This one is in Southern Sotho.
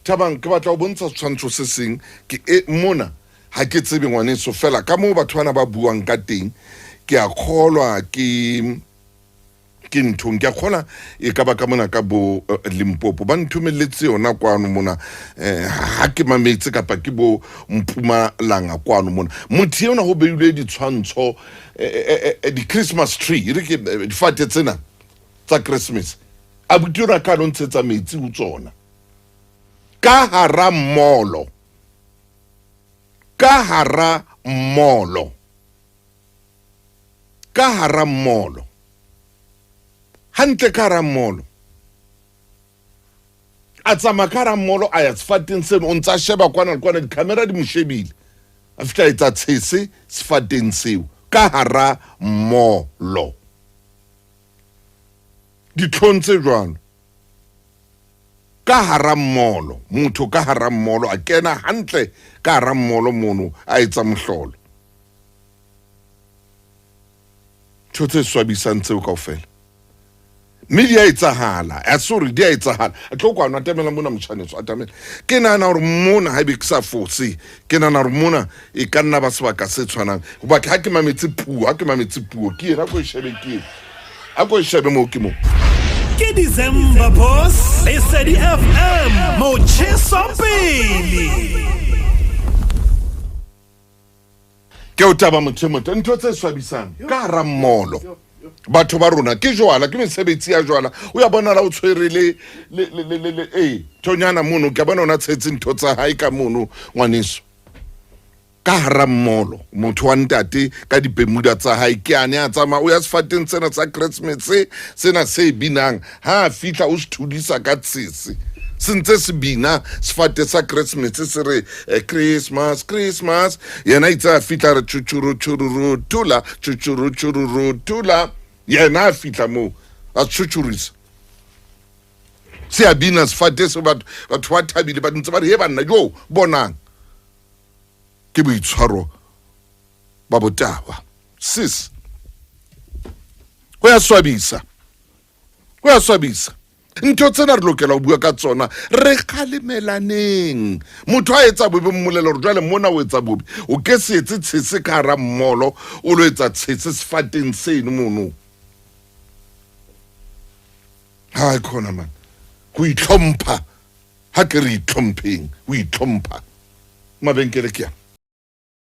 Thabang, ke batla ho bontsha setshwantsho se seng ke e mona ha ke tsebe ngwaneso fela ka moo batho bana ba buang ka teng ke a kgolwa ke ke nthong ke a kgona e ka ba ka mona ka bo eh, limpopo ba nthomelletse yona kwano mona eh, ha ke mametse kapa ke bo mpumalanga kwano mona motho ena ho beilwe ditshwantsho eh, eh, di-christmas tree e re ke difate tsena tsa christmas abuti ona ka lo ntshetsa metsi ho tsona ka hara mmolo ka hara mmolo ka hara mmolo hantle ka hara mmolo a tsamaya ka hara mmolo a ya sefateng seno o ntse a sheba kwana le kwana dikhamera di mo shebile a fihla etsa tshese sefateng seo ka hara mmolo ditlhong tse jwalo ka hara mmolo motho ka hara mmolo a kena hantle ka hara mmolo mono a etsa mohlolo ntho tse swabisang tseo kaofela mme di a etsahala a se gore di a etsahala a tlo kwano atamela mona motšhaneso atamela ke nagana gore mona ga ebe ke sa fose ke nagana gore mona e ka nna ba sebaka se tshwanang goba ga ke mametse puo ga ke mametse puo ke ena ko e shebe ke ena a ko e shebe moo ke moo Ke December boss Lesedi FM motjheso pele. Ke o taba motho e motle ntho tse swabisang ka hara mmolo batho ba rona ke jwala ke mesebetsi ya jwala o ya bonala o tshwere le le le le le ee thonyana mono ke a bona ona tshetse ntho tsa hae ka mono ngwaneso ka hara mmolo motho wa ntate ka dipemuda tsa hae ke ane a tsamaya o ya sefateng sena sa Christmas sena se binang ha a fihla o se thudisa ka tshese se ntse se bina sefate sa Christmas se re eh, Christmas Christmas yena itse a fihla re tšhutšhuru tšhururu thula tšhutšhuru tšhururu thula yena a fihla moo a tšhutšhurisa se a bina sefate se batho batho ba thabile ba ntse ba re he banna jo bonang ke boitshwaro ba botahwa sis go ya swabisa go ya swabisa ntho tsena re lokela go bua ka tsona re kgalemelaneng motho a etsa bobe mmolele gore jale mona o etsa bobe o ke se etse tshese ka gara mmolo o lo etsa tshese sefateng seno mono ga khona man go itlhompha ha ke re itlhompheng o itlhompha mabenkele ke yang.